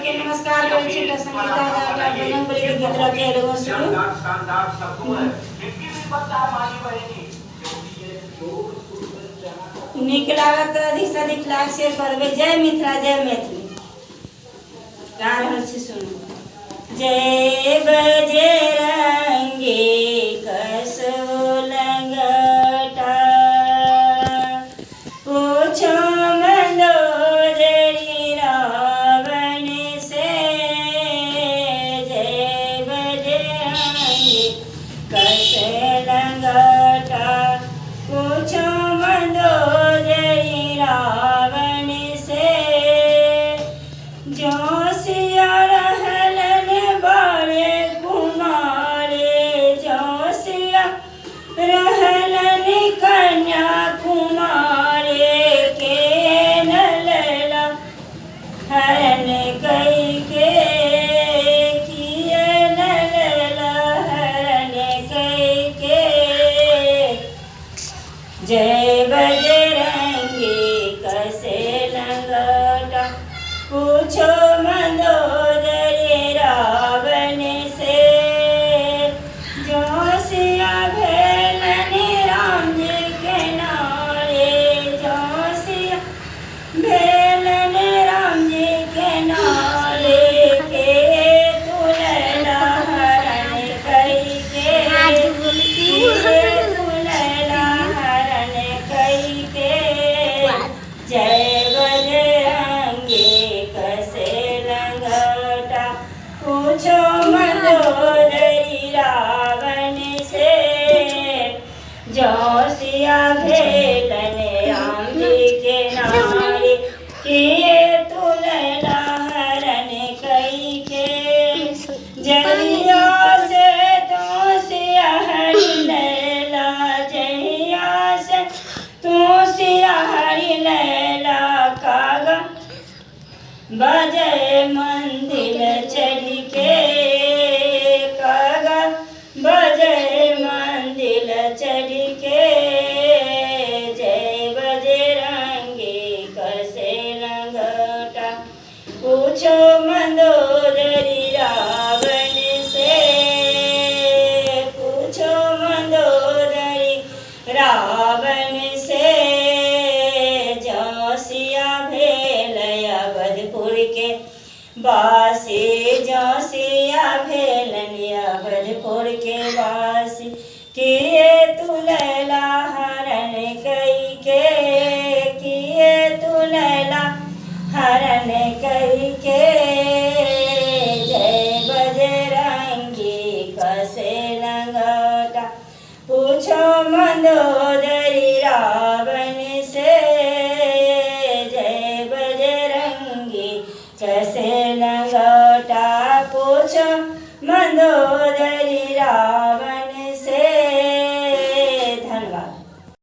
सबके नमस्कार करै छी। एकटा संगीता झा, एकटा बजरंगबली के गीत लऽ के एलहुँ, सुनू। नीक लागत तऽ अधिकसँ अधिक लाइक शेयर कऽ देबै। जय मिथिला, जय मैथिली। गा रहल छी, सुनू। जय बजरंगी कसो लंगटा, पूछो मंदोदरी रावण से। जय बजरंगी कस लंगटा, पूछो मंदोदरी रावण से। जो सिया रहलन बारे कुमारे, जो सिया रहलन कन्या कुमारे, के न लैला हरण कई के, किए न लैला हरण कई के। जय बजरंगी कसे लंगटा, पूछो मंदोदरी रावण से। जो सिया भेलन राम जी के नारे, जो सिया भेलन राम जी के नारे, के तू लैला हरण कई के, किए तू लैला हरण कई के। जय बजरंगी कसे लंगटा, पूछो मंदोदरी रावण से। जो सिया भेलन राम जी के नारे, किए तू लैला हरण कई के। जहिया से तू सिया हरि लैला, जहिया से तू सिया हरि लैला, कागा बजे मंदिर चढ़ के, कागा बजे मंदिर चढ़ के। जय बजरंगी कसे लंगटा, पूछो मंदोदरी रावण से। पूछो मंदोदरी रावण से। जो सिया भेल अवधपुर के बासी, जो सिया भेलन अवधपुर के बासी, किए तू लैला हरण कई के, किए तू लैला हरण कई के। जय बजरंगी कसे लंगटा, पूछो मंदोदरी रावण से। जय बजरंगी कसे लंगटा, पूछो मंदोदरी रावण।